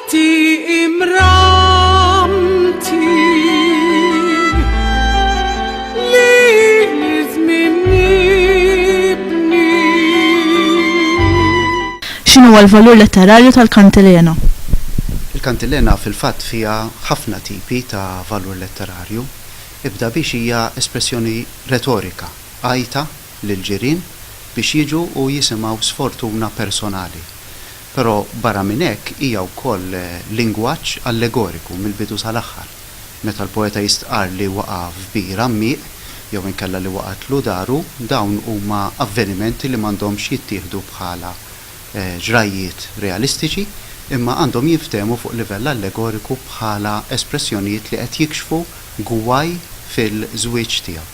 Inti imramti li l-żmien nibni. X'inhuwa l-valur letterarju tal-kantilena? Il-kantilena fil-fatt fiha ħafna tipi ta' valur letterarju. Ibda biex hija espressjoni retorika, għajta lill-ġirien biex jiġu u jisimgħu sfortuna personali. Però barra minn hekk hija wkoll lingwaġġ allegoriku mill-bidu sal-aħħar. Meta l-poeta jistqarr li waqa' f'bir għammieq jew inkella li waqgħetlu daru, dawn huma avvenimenti li m'għandhomx jittieħdu bħala ġrajjiet realistiċi imma għandhom jinftehmu fuq livell allegoriku bħala espressjonijiet li qed jikxfu gwaj fil-żwieġ tiegħu.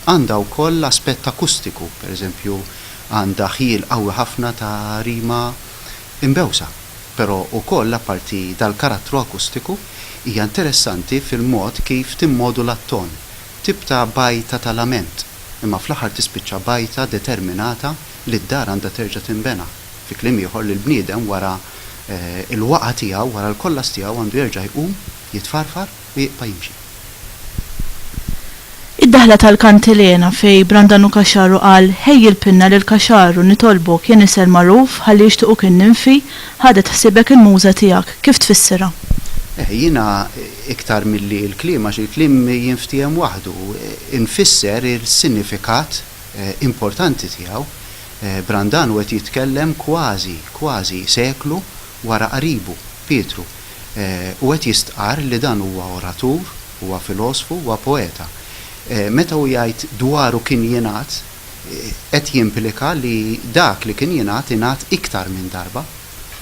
Għandha wkoll aspett akustiku, pereżempju għandha ħjiel qawwi ħafna ta' rima imbewsa. Però wkoll apparti dal-karattru akustiku, hija interessanti fil-mod kif timmodula t-ton. Tibta b'għajta ta' lament, imma fl-aħħar tispiċċa b'għajta determinata li d-dar għandha terġa' tinbena. Fi kliem ieħor li l-bniedem wara l-waqgħa tiegħu, wara l-kollass tiegħu għandu jerġa' jqum, jitfarfar u jibqa' jimxi. Id-daħla tal-kantilena fejn Brandanu Caxaru qal Ħejji l-pinna lil Caxaru nitolbok ja nisel magħruf ħalli jixtiquk in-ninfi, ħadet ħsiebek il-muża tiegħek. Kif tfissirha? Eh, jiena iktar milli l-kliem, għax il-kliem jinftiehem waħdu, infisser is-sinifikat importanti tiegħu. Brandanu qed jitkellem kważi, kważi seklu wara qaribu, Pietru, u qed jistqarr li dan huwa oratur, huwa filosfu, huwa poeta. Meta hu jgħid dwaru kien jingħad, qed jimplika li dak li kien jingħad ingħad iktar minn darba.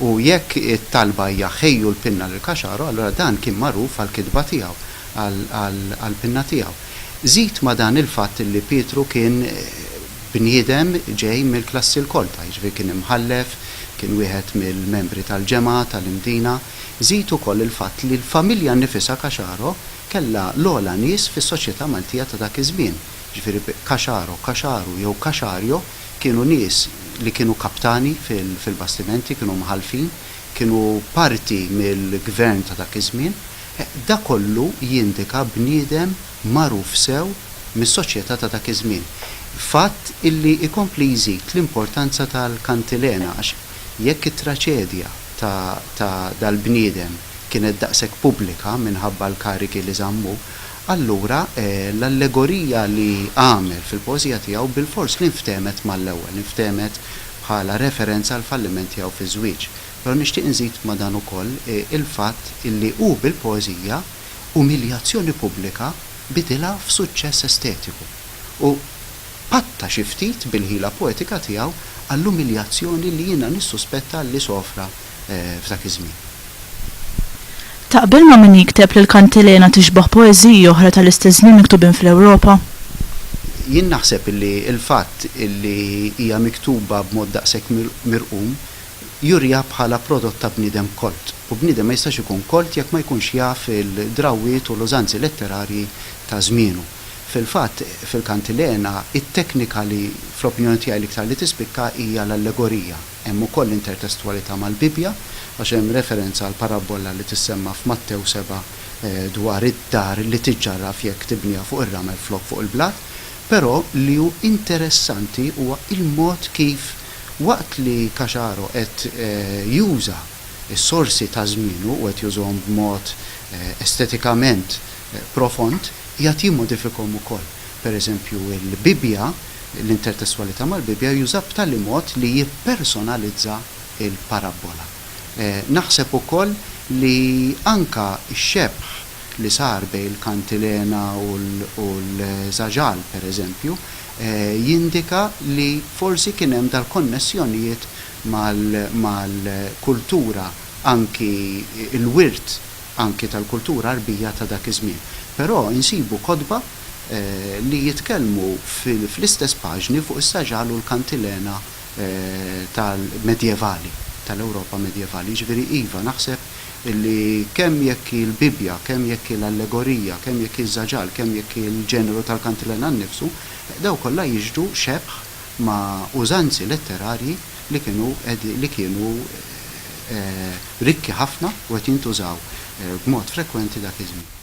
U jekk it-talba hija ħejju l-pinna lil Caxaro, allura dan kien magħruf għall-kitba tiegħu, għall-pinna tiegħu. Żid ma' dan il-fatt li Pietru kien bniedem ġej mill-klassi l-kolta, jiġifieri kien imħallef, kien wieħed mill-membri tal-ġemgħa tal-Imdina. Żid ukoll il-fatt li l-familja nnifisha Caxaro kellha l-ogħla nies fis-soċjetà Maltija ta' dak iż-żmien. Jiġifieri Caxaro, Caxaru jew Caxario kienu nies li kienu kaptani fil-bastimenti, kienu mħallfin, kienu parti mill-gvern ta' dak iż-żmien. Da kollu jindika bniedem magħruf sew mis-soċjetà ta' dak iż-żmien. Fatt illi jkompli jżid l-importanza tal-kantilena għax jekk it-traċedja ta' ta' dal-bniedem kienet daqshekk pubblika minħabba l-karigi li żamm hu, allura l-allegorija li għamel fil-poeżija tiegħu bilfors li nftehmet mal-ewwel, inftehmet bħala referenza għall-falliment tiegħu fiż-żwieġ. Però nixtieq inżid ma' dan ukoll il-fatt illi hu bil-poeżija umiljazzjoni pubblika bidilha f'suċċess estetiku u patta xi ftit bil-ħila poetika tiegħu għall-umiljazzjoni li jiena nissuspetta li sofra f'dak iż-żmien. Taqbel ma' min jikteb li l-kantilena tixbah poeżiji oħra tal-istess żmien miktubin fl-Ewropa? Jien naħseb li l-fatt li hija miktuba b'mod daqshekk mirqum juriha bħala prodott ta' bniedem kolt. U bniedem ma jistax ikun kolt jekk ma jkunx jaf il-drawwiet u l-użanzi letterarji ta' żmienu. Fil-fatt, fil-Kantilena, it-teknika li, fl-opinjoni tiegħi, l-iktar li tispikka hija l-allegorija. Hemm ukoll intertestwalità mal-Bibbja, għax hemm referenza għall-parabbola li tissemma f'Mattew 7 dwar id-dar li tiġġarraf jekk tibniha fuq ir-ramel flok fuq il-blat. Però li hu interessanti huwa il-mod kif Waqt li Caxaro qed juża s-sorsi ta' żmienu u qed jużahom b'mod estetikament profond, qiegħed jimmodifikhom ukoll. Per eżempju, il-Bibbja, l-intertestwalità mal-Bibbja jużha b'tali mod li jippersonalizza l-parabbola. Naħseb ukoll li anke x-xebh li sar bejn il-kantilena u l-żaġal, per eżempju, jindika li forsi kien hemm dal-konnessjonijiet mal-kultura anki l-wirt anki tal-kultura Għarbija ta' dak iż-żmien. Però insibu kotba li jitkellmu fl-istess paġni fuq is-saġal u l-kantilena tal-medjevali, tal-Ewropa medjevali. Jiġifieri iva, naħseb li kemm jekk hi l-Bibbja, kemm jekk hi l-allegorija, kemm jekk hi ż-żaġal, kemm jekk hi l-ġeneru tal-kantilena nnifsu, dawn kollha jixhdu xebh ma' użanzi letterarji li kienu li kienu. rikki ħafna u qed jintużaw b'mod frekwenti dak iż-żmien.